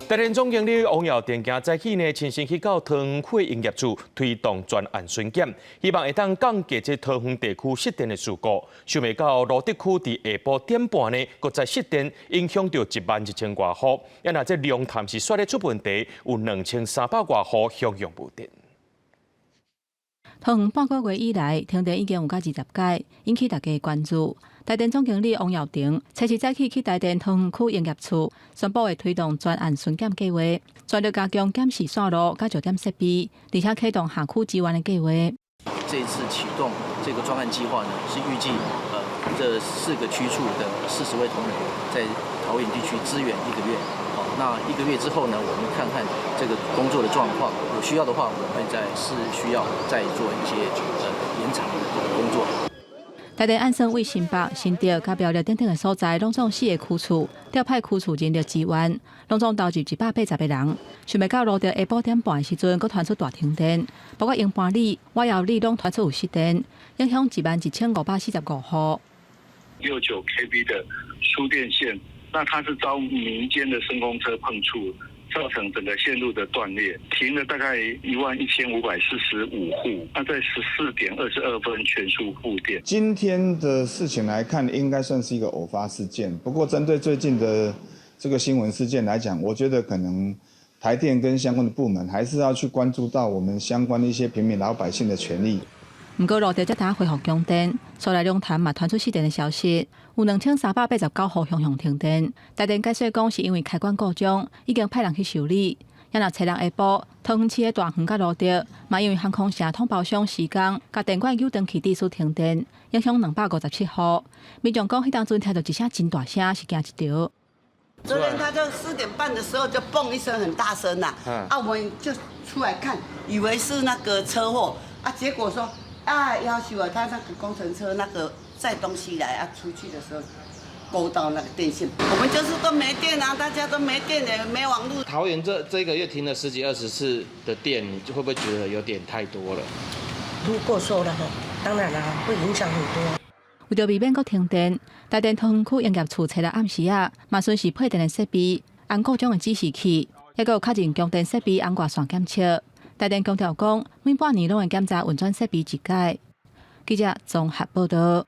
台電總經理王耀庭今早起呢，親身去到桃園區營業處推動專案巡檢，希望會當降低這桃園地區失電的事故。想袂到蘆竹區佇下晡點半呢，閣再失電，影響著1萬1千外戶。啊若這龍潭是煞咧出問題，有2300外戶享用無電。桃園半個月以來，停電已經有甲20擺，引起大家關注。台電總經理王耀庭初四早起去台電桃園區營業處，宣布會推動專案巡檢計劃，全力加強檢視線路、佮焦點設備，而且啟動轄區支援的計劃。這一次啟動這個專案計劃呢，是預計這四個區處的40位同仁在桃園地區支援一個月。好，那一個月之後呢，我們看看這個工作的狀況，有需要的話，我們會再視需要再做一些延長的這個工作。台電按算為新北、新竹、佮苗栗等等的所在，攏總四個區處調派區處人力支援，攏總投入180個人。想袂到蘆竹下晡點半的時陣，閣傳出大停電，包括英班里、瓦窯里攏傳出有失電，影響11,545戶。 69 kV 的輸電線，那它是遭民間的聲控車碰觸，造成整個線路的斷裂，停了大概11,545戶。那在14點22分全數復電。今天的事情來看，應該算是一個偶發事件。不過，針對最近的這個新聞事件來講，我覺得可能台電跟相關的部門還是要去關注到我們相關的一些平民老百姓的權利。毋過，蘆竹才拄恢復供電，所來龍潭嘛傳出失電的消息，有2389戶向向停電。台電解釋講，是因為開關故障，已經派人去修理。啊若初六下晡，桃園市的大園佮蘆竹，嘛因為航空城統包商施工，共電管扭斷去致使停電，影響257戶。民眾講，彼當陣聽著一聲真大聲，是驚一趒。昨天他就4點半的時候就嘣一聲很大聲啦，啊，我們就出來看，以為是那個車禍，啊，結果說啊，夭壽啊，他那個工程車那個載東西來啊，出去的時候勾到那個電線，我們就是都沒電啊，大家都沒電的，沒網路。桃園這個月停了十幾二十次的電，你會不會覺得有點太多了？如果說了哈，當然啦，會影響很多。為著避免閣停電，台電桃園區營業處初六暗時仔，嘛巡視配電的設備，按故障的指示器，抑閣有確認供電設備紅外線檢測。台電強調講，每半年攏會檢查運轉設備一擺。記者綜合報道。